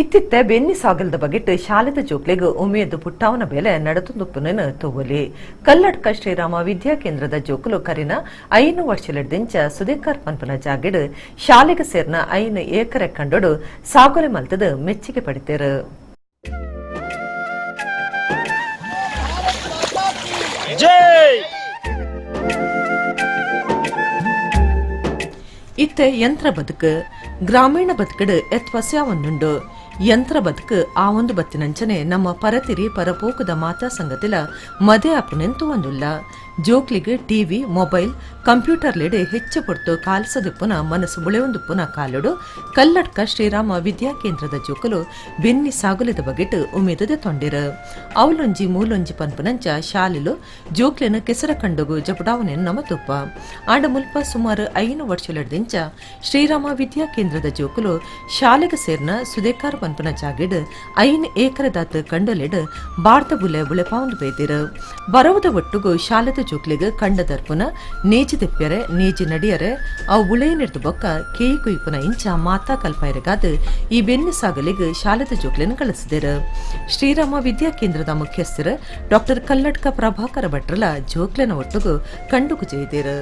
ಇತ್ತಿತ್ತೆ ಬೆನ್ನಿ ಸಾಗಲ್ದ ಬಗೆಟ್ ಶಾಲೆದ ಜೋಕ್ಲೆಗ್ ಉಮೇದ್ ಪುಟ್ಟಾವನ ಬೇಲೆ ನಡತೊಂದುಪ್ಪುನೆನ್ ತೂವೊಲಿ. ಕಲ್ಲಡ್ಕ ಶ್ರೀರಾಮ ವಿದ್ಯಾ ಕೇಂದ್ರದ ಜೋಕುಲು ಕರಿನ 5 ವರ್ಷಲೆಡ್ದಿಂಚ ಸುದೇಕರ್ ಪನ್ಪುನ ಜಾಗೆಡ್ ಶಾಲೆಗ್ ಸೇರ್ನ 5 ಏಕರೆ ಕಂಡೊಡು ಸಾಗೊಲಿ ಮಲ್ತ್ದ್ ಮೆಚ್ಚಿಗೆ ಪಡೆತೆರ್. ಇತ್ತೆ ಯಂತ್ರ ಬದುಕು ಗ್ರಾಮೀಣ ಬದುಕುಡು ಎತ್ವಸ್ಯ ಒಂದುಂಡು. ಯಂತ್ರ ಬದುಕು ಆವೊಂದು ಬತ್ತಿನಂಚನೆ ನಮ್ಮ ಪರತಿರಿ ಪರಪೋಕುದ ಮಾತಾ ಸಂಗತಿಲ ಮದೆ ಆಪುನೆನ್ ತೂವೊಂದುಲ್ಲ. ಜೋಕ್ಲೆಗ್ ಟಿವಿ, ಮೊಬೈಲ್, ಕಂಪ್ಯೂಟರ್ಲೆಡ್ ಹೆಚ್ಚ ಪೊರ್ತು ಕಾಲ್ಸದಿಪ್ಪುನ ಮನಸ್ ಬುಳೆವೊಂದುಪ್ಪುನ ಕಾಲೊಡು ಕಲ್ಲಡ್ಕ ಶ್ರೀರಾಮ ವಿದ್ಯಾಕೇಂದ್ರದ ಜೋಕುಲು ಬೆನ್ನಿ ಸಾಗುಲೆದ ಬಗೆಟ್ ಉಮೇದ್ ದೆತೊಂಡೆರ್. ಅವ್ಲೊಂಜಿ ಮೂಲೊಂಜಿ ಪನ್ಪುನಂಚ ಶಾಲೆಲು ಜೋಕ್ಲೆನ್ ಕೆಸರ ಕಂಡೊಗು ಜಪುಡಾವುನೆನ್ ನಮ ತೂಪ. ಆಂಡ ಮುಲ್ಪ ಸುಮಾರ್ 5 ವರ್ಷಲೆಡ್ದಿಂಚ ಶ್ರೀರಾಮ ವಿದ್ಯಾ ಕೇಂದ್ರದ ಜೋಕುಲು ಶಾಲೆಗ್ ಸೇರ್ನ ಸುದೇಕಾರ್ ಪನ್ಪುನ ಜಾಗೆಡ್ 5 ಏಕರೆದಾತ್ ಕಂಡೊಲೆಡ್ ಬಾರ್ದ ಬುಲೆ ಬುಳೆಪಾವೊಂದು ಬೈದೆರ್. ಬರವುದ ಒಟ್ಟುಗು ಶಾಲೆದ ಜೋಕ್ಲೆಗ್ ಕಂಡ ದರ್ಪುನ, ನೇಜಿ ದೆಪ್ಯರೆ, ನೇಜಿ ನಡಿಯರೆ, ಅವು ಬುಳೆಯಿನೆರ್ದ್ ಬೊಕ್ಕ ಕೆಯಿ ಕುಯ್ಪುನ ಇಂಚ ಮಾತಾ ಕಲ್ಪಾಯೆರೆಗಾದ್ ಈ ಬೆನ್ನಿ ಸಾಗಲೆಗ್ ಶಾಲೆದ ಜೋಕ್ಲೆನ್ ಕಲಸ್ದೆರ್. ಶ್ರೀರಾಮ ವಿದ್ಯಾ ಕೇಂದ್ರದ ಮುಖ್ಯಸ್ಥೆರ್ ಡಾಕ್ಟರ್ ಕಲ್ಲಡ್ಕ ಪ್ರಭಾಕರ ಭಟ್ರಲ ಜೋಕ್ಲೆನ ಒಟ್ಟುಗು ಕಂಡುಗು ಜೈದೆರ್.